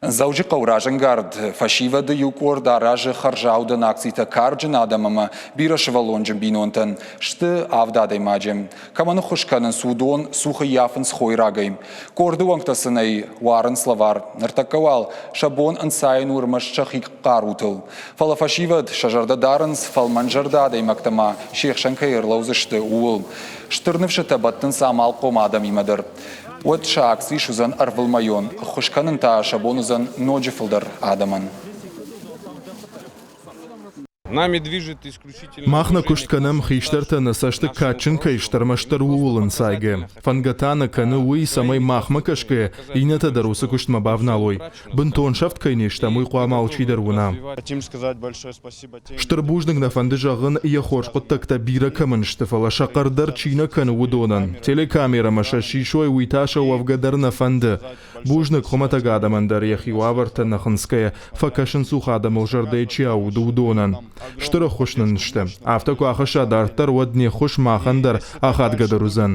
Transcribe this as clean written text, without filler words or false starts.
Дзӕуджыхъӕуы разӕнгард фӕсивӕды иу къорд аразы хӕрзаудӕн акцитӕ карджын адӕм ӕмӕ бирӕсывӕллонджын бинонтӕн. Сты авд адӕймаджы. Кӕмӕн ӕххуыс кӕнынц, уыдон цух ӕййафынц хойрагӕй. Къорды уӕнгтӕ сын ӕй уарынц лӕвар. Ныртӕккӕ уал сӕ бон ӕнцайын у ӕрмӕст сӕхи хъарутыл. Фӕлӕ фӕсивӕд сӕ зӕрдӕ дарынц, фӕлмӕнзӕрдӕ адӕймӕгтӕ ма се хсӕн кӕй ӕрлӕудзысты, ууыл. Стыр ныфсытӕ бӕттынц амалхъом адӕмимӕ дӕр. Уӕд сӕ акци суыдзӕн ӕрвылмӕйон, ӕххуыс кӕнын та сӕ бон уыдзӕн ноджы фылдӕр адӕмӕн. Мах нӕ куыст кӕнӕм, хистӕртӕ нӕ цӕсты кадджын кӕй сты, ӕрмӕстдӕр ууыл ӕнцайгӕ. Фӕндгӕ та нӕ кӕны уый, цӕмӕй махмӕ кӕсгӕйӕ, иннӕтӕ дӕр уыцы куыстмӕ бавналой. Бынтон сӕфт кӕй не стӕм, уый хъуамӕ алчидӕр уына. Стыр бузныг нӕ фӕнды зӕгъын, йӕ хорз хъуыддӕгтӕ бирӕ кӕмӕн сты, фӕлӕ сӕ хъӕр дӕр чи нӕ кӕны, уыдонӕн. Телекамерӕмӕ сӕ сисой, уый та сӕ уӕвгӕ дӕр нӕ фӕнды. Бузныг хуымӕтӕг адӕмӕн дӕр йӕхи уавӕртӕ нӕ хынцгӕйӕ, фӕкӕсынцух адӕмыл зӕрдӕйы чи ауды, уыдонӕн. Стыр ӕххуыс нын сты. Афтӕ куы ахӕсса дарддӕр, уӕд не ххуыс махӕн дӕр ахадгӕдӕр уыдзӕн.